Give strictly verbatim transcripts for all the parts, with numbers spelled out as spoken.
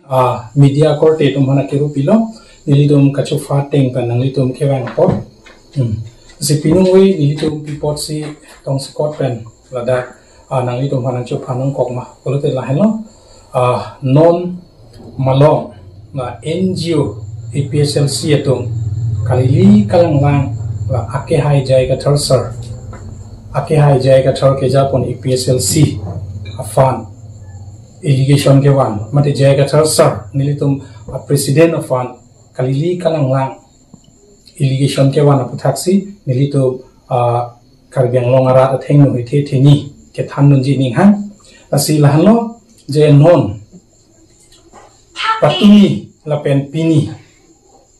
Ah, media korte atum aphan akiru pilo, nelitum kachupha ateng pen nanglitum kevang apot. Hmm. Si pinung wi nelitum pi apotsi tongsekot pen ladak, ah, nanglitum aphan nangchupha nangkok ma pulote lahenlo. Ah, non malom la N G O A P H L C atum kalili kalanglang la akehai J I Kathar sir, akehai J I Kathar kejapon A P H L C aphan allegation kevan, mate J I Kathar sir nelitum, ah, president aphan kalili kalanglang allegation kevan aputhaksi nelitum, ah, Karbi Anglong arat athengno hethe theni kethan dunji aning hang. Lasi lahenlo je non patumi lapen pini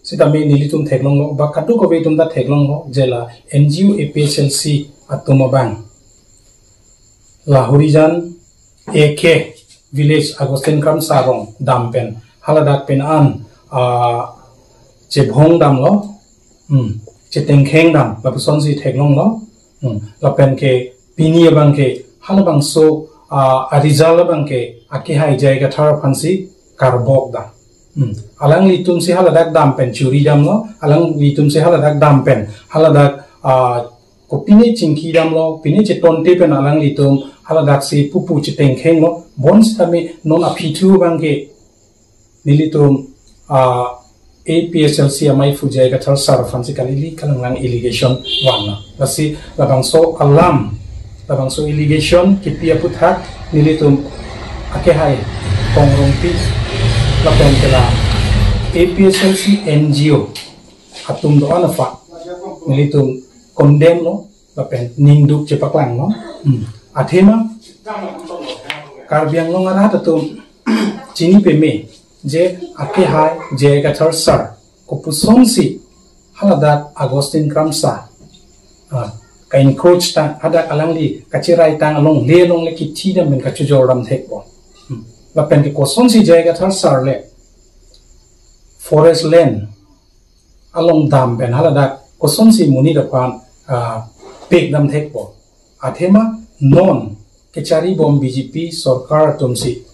sitame nelitum theklonglo, ba kadokave atum ta theklonglo, je la N G O A P H L C atum abang la Horijan A K village Augustine Kramsa arong dam pen haladak pen an, ah, chebhong damlo, hmm, chetengkheng dam, lapusonsi theklonglo, hmm, lapen ke pini abang ke halabangso, ah, a-result abang ke akehai J I Kathar aphansi karbok dam. Hmm. Alanglitumsi haladak dam pen churi damlo, alanglitumsi haladak dam pen haladak, ah, kopine chingki damlo, pine chetonte pen alanglitum haladaksi pupu chetengkhenglo, bonsitame non aphi thu abang ke nelitum, ah, A P H L C amei aphu J I Kathar sir aphansi kalili kalanglang allegation vanlo. Lasi labangso alam, labangso allegation kipi aputhak nelitum akehai Kong Rongpi lapen ke la A P H L C N G O atum do-an aphan nelitum condemn lo lapen ningduk chepaklanglo. Hmm. Athema Karbi Anglong arat atum chini peme je akehai J I Kathar sir kopusonsi haladak Augustine Kramsa, ah, ka-encroach tang, hadak alangli kacherai tang alongle longle kithi dam pen kachojor dam thekpo. Hmm. Lapen ke kosonsi J I Kathar sir le forest land along dam pen haladak kosonsi monit aphan, ah, pek dam thekpo. Athema non kechari bom B J P sorkar atumsi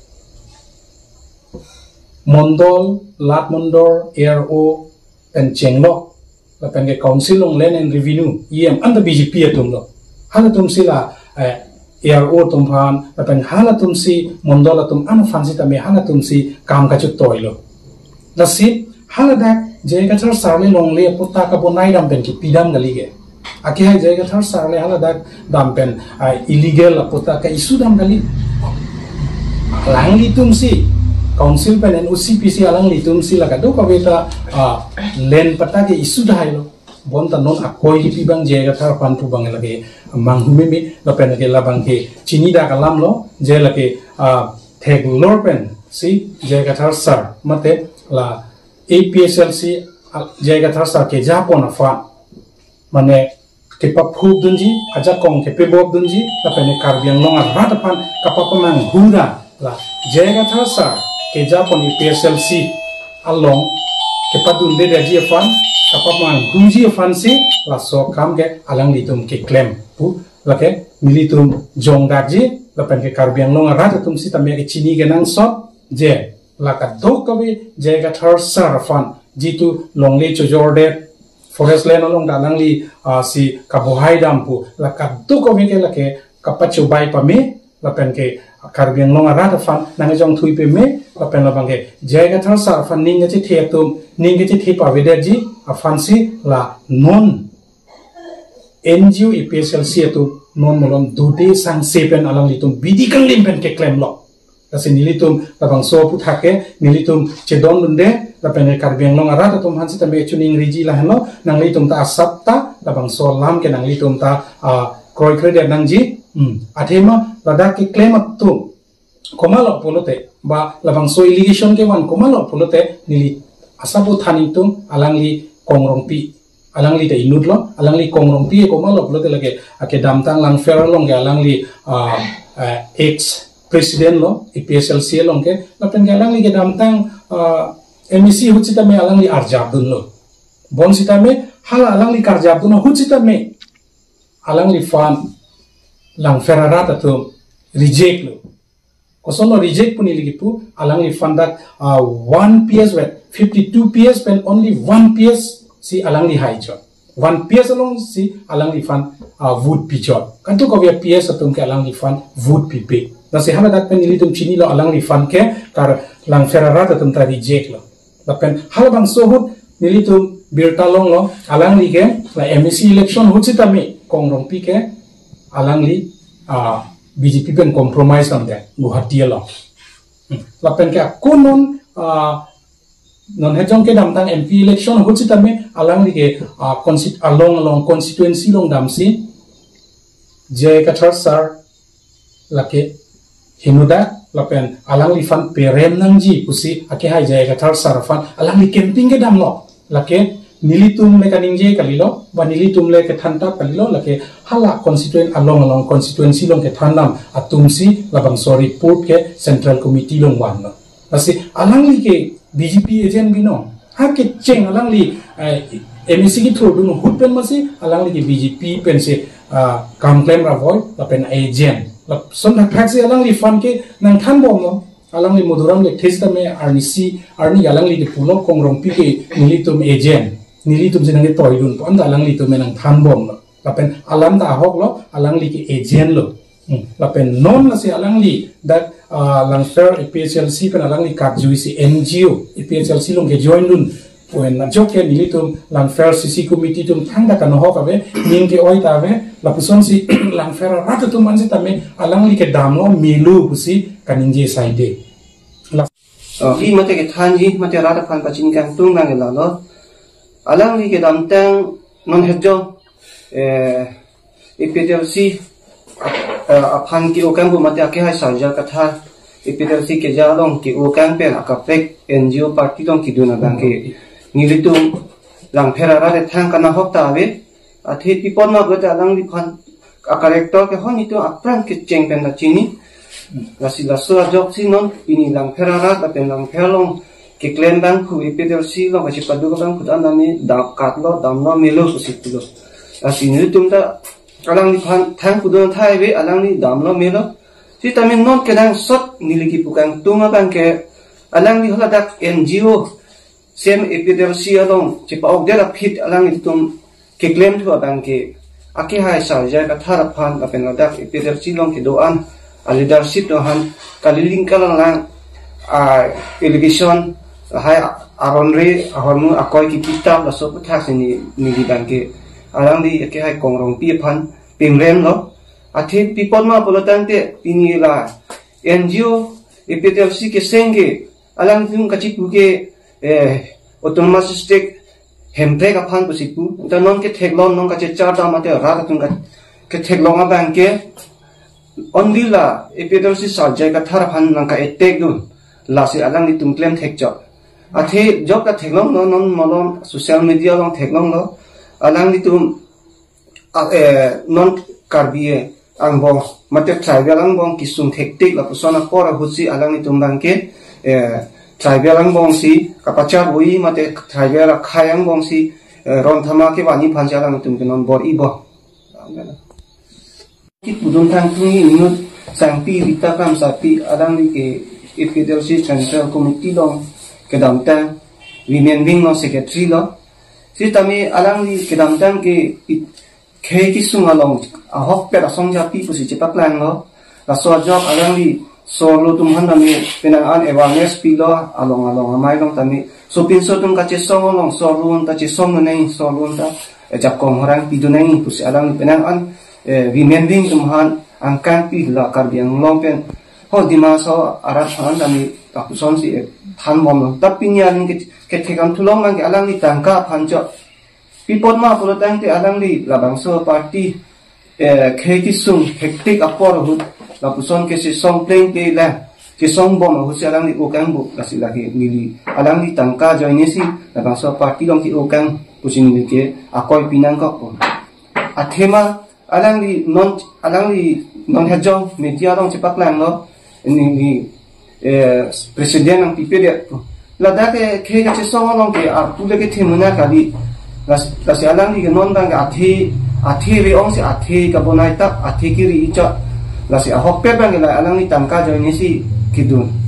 mondol, lat mondol, A R O pen chenglok, lapen ke Council on Land and Revenue, E M, anta B J P atumlo. Halatumsi la, eh, A R O atum aphan, lapen halatumsi mondol atum an aphan sitame halatumsi kam kachutoilo. Lasi haladak J I Kathar sir le longle apatta kabonai dam pen kipi dam kali ke. Akehai J I Kathar sir le haladak dam pen, ah, illegal apatta ka-issue dam kali. Alanglitumsi Council pen N O C pisi alanglitumsi la kadokave ta, ah, land patta ke-issue dahailo. Bonta non akoi kipi abang J I Kathar aphan pu abang lake manghu meme, lapen lake labang ke chinidak alamlo, je lake, ah, theklor pensi J I Kathar sir mate la A P H L C, ah, J I Kathar sir kejapon aphan mane kepaphup dunji, ajakong kepebok dunji, lapen Karbi Anglong arat aphan kapapamanghu ra la J I Kathar sir kejapon A P H L C along kepadundedetji aphan, kapamanghuji aphansi laso akam ke alanglitum keklem pu lake nelitum jongdakji, lapen ke Karbi Anglong arat atum sitame kechini kenangsot je la kadokave J I Kathar sir aphan jitu longle chojordet, forest land along ta alangli, ah, si kabohai dam pu la kadokave ke lake kapachobai pame, lapen ke Karbi Anglong arat aphan nangjongthui peme, lapen labang ke J I Kathar sir aphan ning kachethe atum ning kachethe pavedetji aphansi la non N G O A P H L C atum non malom dode sangse pen alanglitum bidi kanglim pen keklemlo. Lasi nelitum labangso aputhak ke nelitum chedondunde, lapen Karbi Anglong arat atum aphan sitame chuning riji lahenlo, nanglitum ta asap ta labangso alam ke nanglitum ta, ah, kroikredet nangji. Hmm. Athema ladak keklem atum komatlo pulote, ba labangso allegation kevan komatlo pulote, neli asap aphan ingtung, alangli Kong Rongpi, alangli ta inutlo, alangli Kong Rongpi komatlo pulote lake akedamtang Langpher along ke alangli, ah, ah, ex president lo, A P H L C along ke, lapen ke alangli kedamtang, ah, M A C ahut sitame alangli arjap dunlo. Bonsitame hala alangli karjap dun ahut sitame alangliphan Langpher arat atum reject lo. Kosonlo reject pu neli kipu, alangliphan dak, ah, one P S vet, fifty-two P S pen only one P S si alangli hai chot. One P S alongsi alangliphan, ah, vote pi chot. Kadokave a-P S atum ke alangliphan vote pipe. Lasi hala dak pen nelitum chinilo alangliphan ke Karbi Langpher arat atum ta reject lo. Lapen halabangso ahut nelitum birta longlo, alangli ke la M A C election ahut sitame Kong Rongpi ke alangli, ah, B J P pen compromise damde Guwahati along. Hmm. Lapen ke ako non, ah, non Hejong kedamtang M P election ahut sitame alangli ke, ah, consti-, along along constituency along damsi J I Kathar sir lake henoda lapen alangliphan perem nangji pusi akehai J I Kathar sir aphan alangli campaign kedamlo. Lake nelitum le kaningje kalilo, ba nelitum le kethan tap kalilo, lake hala constituent along along constituency along kethan dam atumsi labangso report ke Central Committee along vanlo. Lasi alangli ke B J P agent binong. Ha kecheng alangli, eh, M A C kethurdun ahut pen masi alangli ke B J P pensi, ah, kam klem ra voi, lapen agent. Lason thakthak si alangliphan ke nangthanbomlo. Alangli Madhuram Lekthe sitame arnisi, arni alangli ke pulo Kong Rongpi ke nelitum agent. Nelitum si nangketoidun pu anta alanglitum nangthanbomlo. Lapen alam ta ahoklo, alangli ke agent lo. Hmm. Lapen non lasi alangli dak, ah, Langpher A P H L C pen alangli karjuisi N G O A P H L C along kejoin dun. Pen ajok ke nelitum Langpher C C committee atum thangta kanohok ave, ning ke-oi ta ave, lapusonsi Langpher arat atum an sitame alangli kedamlo melo pusi kaningje saide. La- Oh, i mate kethanji, mate rat aphan pachini kangtung nang lalo. Alangli kedamtang non Hejong, eh, A P H L C, eh, aphan ke-o kangpu mate akehai Sarja Kathar, A P H L C keja along ke-o kang pen akaprek N G O party along kedun abang ke nelitum Langpher arat thang kanahok ta ave, athe pi apot ma pulote alangliphan a-character ke hon itum apran kecheng pen ta chini. Lasi laso ajoksi non pini Langpher arat lapen Langpher along keklem abang pu A P H L C along kachepaduk abang pu ta nami dam katlo damlo melo pusi pulo. Lasi nelitum ta alangliphan thang pudun thai ave, alangli damlo melo. Sitame non kenangsot neli kipu kangtung abang ke alangli haladak N G O same A P H L C along chepa-okdet aphi alanglitum keklem thu abang ke akehai Sarja Kathar aphan lapen ladak A P H L C along kedo-an a-leadership atum aphan kaliling kalanglang a-allegation, lahai aron re ahormu akoi kipitap laso aputhak si ne, neli abang ke alangli akehai Kong Rongpi aphan pimrem lo. Athe pi apot ma pulo tangte pini la N G O A P H L C keseng ke alangtum kachipu ke, eh, autonomous state Hemprek aphan pusi pu. Anta non ketheklong, non kachechar ta mate rat atum ka-, ketheklong abang ke only la A P H L C Sarja Kathar aphan nangka-attack dun. Lasi alanglitum klem thek chot. Athe jok katheklong lo, non malom social media along theklong lo. Alanglitum, ah, eh, non Karbi angbong, mate tribal angbong kesung thektik lapuson apor ahut si alanglitum abang ke, eh, tribal angbong si kapachar ui mate tribal akhei angbong si, eh, ron thama kevanji aphan si alanglitum ke non bor-i bom. Kipudun kangtung inut Sangpi Rita Kramsapi, alangli ke A P H L C Central Committee along kedamtang Women Wing along secretary lo. Sitame alangli kedamtang ke it-, khei kesung along ahokpet asong japi pusi chepaklang lo. Laso ajok alangli sorlo atum aphan tame penang an awareness pilo, along along amei along tame sopinso atum kachesong along sorlo an ta chesong nang, sorlo an ta, eh, jakong horang pidun nang pusi alangli penang an, eh, Women Wing atum aphan angkang pi la Karbi Anglong pen ho Dima Hasao arat aphan tame lapuson si, eh, thanbom lo. Tapi pini aling ke, kethekam thulong abang ke alangli tangka aphan chot. Pi apot ma pulo tangte alangli labangso party, eh, khei kesung thektik apor ahut lapuson kachesong pleng ke la chesong bom ahut si alangli o kang bu, lasi lake neli alangli tangka ajoine si labangso party along ke-o kang pusi neli ke akoi pi nangkok. Athema alangli non, alangli non hajong media along chepaklang lo, neli, eh, president nangpipedet. Ladak ke khei kachesong along ke arpu le kethe mena kali. Las-, lasi alangli ke non abang ke athe, athe re-ong si athe kabonai tap, athe kiri ichot. Lasi ahokpet abang ke la alangli tangka ajoine si kedun.